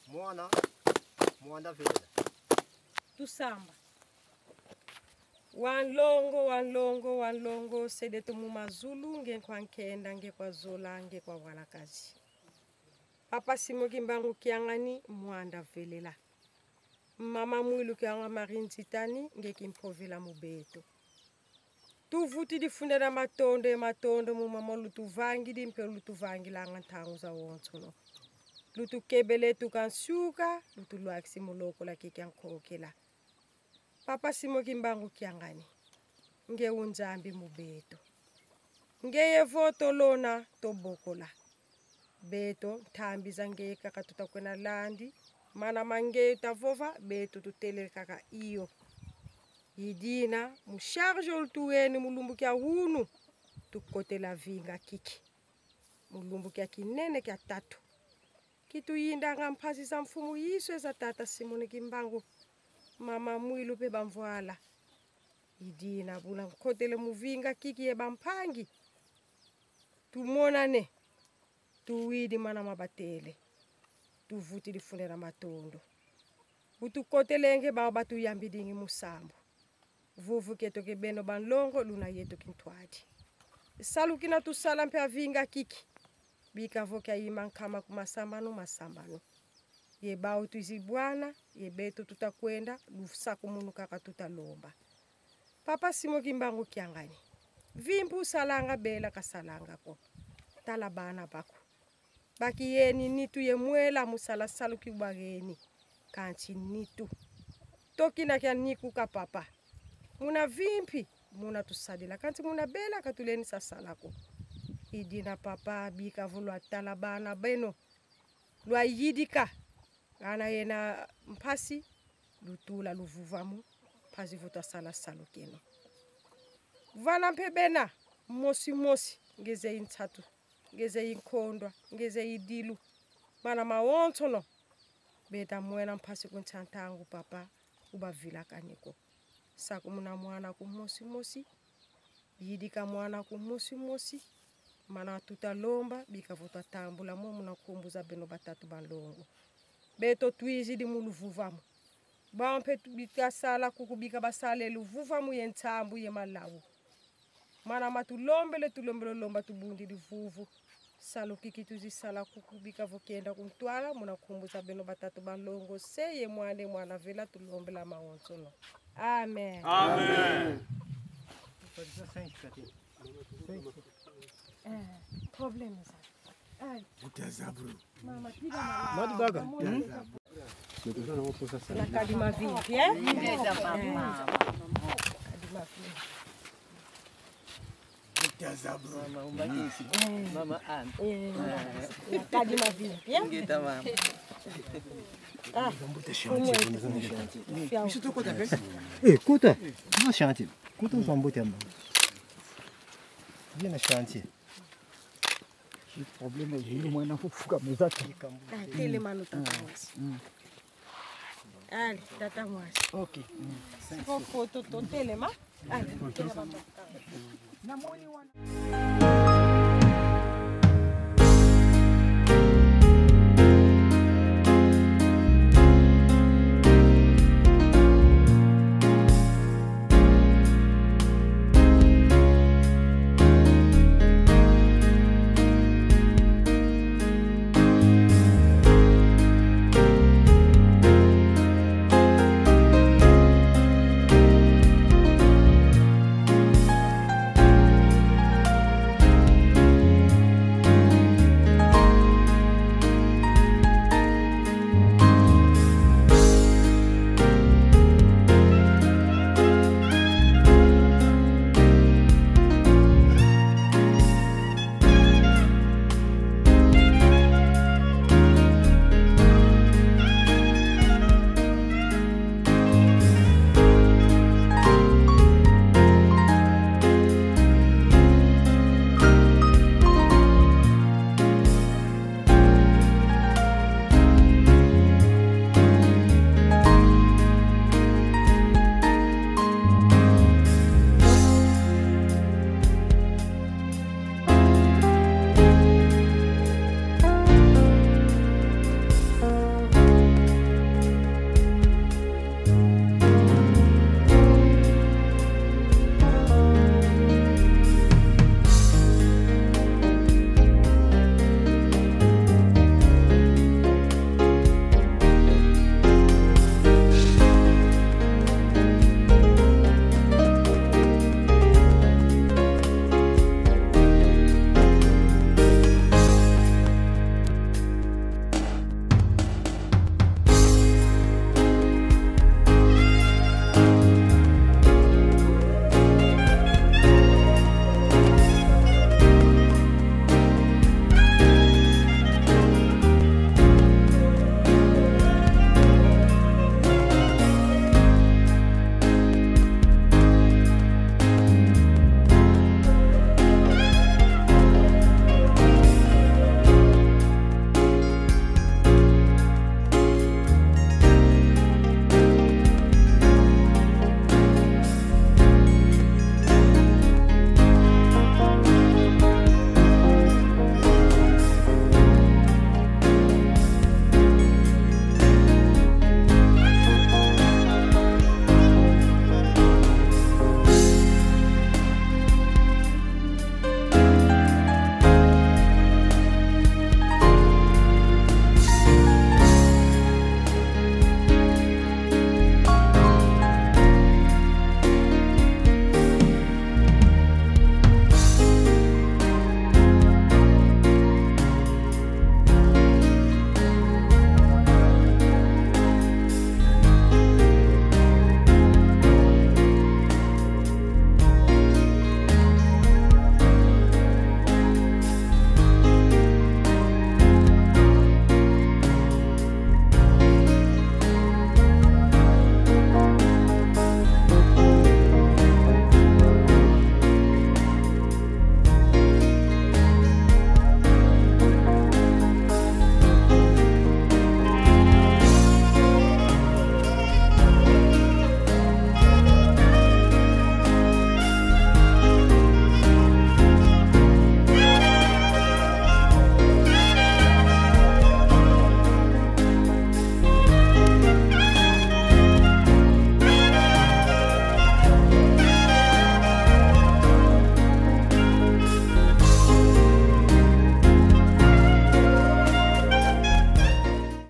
mwana mwanda velela tusamba wanlongo wanlongo wanlongo sedeto mumazulu ngenkwa nkenda ngekwa zola ngekwa walakazi papa simoki mbangu kiangani mwanda velela mama mwilu kianga mari nzitani ngeki mprovela mubeto tuvuti difunda na matondo e matondo mumama lutuvangidi mpe lutuvangilanga ntangu za wonsono Lutukebele tukansuka lutulwakisi mulokola kiki ankokela. Papa Simo Kimbangu Kiangani nge unzambi mubeto. Ngeye voto lona tobokola. Beto nthambi za ngeye kaka tutakwena landi mana mangeye tavova beto tutele kaka iyo. Idina musharge olutuweni mulumbu kya hunu tukotela vinga kiki. Mulumbu kya kinene kya tatu. Kituyindanga mphasi za mfumu yiswe za tata Simoni Kimbangu. Mama mwilu pe bamvwala. Idina bula nkotele muvinga kiki ye bampangi. Tumonane. Tuwidi mana mabatele. Tuvuti lifunera matondo. Utukotelenge ba batu yambidingi musambo. Vuvu keto ke beno banlongo luna yeto kintwadi. Salukina tusala mpe avinga kiki. Bika voka ima nkama kumasambano masambano. Ye bao tuizibwana, ye beto tutakwenda, lusaku munu kaka tutalomba. Papa Simo Kimbangu Kiangani. Vimpu salanga bela kasalanga ko. Tala bana bako. Baki yeni nitu ye mwela musala saluki bageni. Kanchi nitu. Toki na kya niku ka papa. Muna vimpi, muna tusadila. Kanti muna bela katuleni sasalako. Idina papa bika vulwa tala bana beno. Lwa yidika. Ana yena mpasi lutula luvuvamu pasi vuta sala salukeno. Vana mpebena mosi mosi ngeze intsatu ngeze inkondwa ngeze idilu mana maontono beta mwena mpasi kuntsantangu papa ubavila kaniko. Sakumuna mwana ku mosi mosi yidika mwana ku mosi mosi mana tutalomba bikavuta tambula mo muna kumbuza beno batatu balongo. Beto tuizi di muluvuvamu. Bampe bikasala kukubika basale luvuvamu ye ntsambu ye malawu. Mana matulombele tulombele lomba tubundi livuvu. Salo kiki tuzisala kukubika vokenda kuntwala muna kumbuza beno batatu balongo se ye mwane mwana vela tulombela maonsono. Amen. Amen. Problème ça. Mama Madibaga. Na kadima vipi eh? Kadima vipi. Mama Ann. Na kadima vipi eh? Ngeta mama. Ah. Eh, kota. No chantier. Kota uzambote mama. Bien chantier. Problème ezali mwana kofuka mozaka. Telema no tata mwasi. Allez, tata mwasi. OK. Siko foto totelema. Allez, telema. Namoni wana.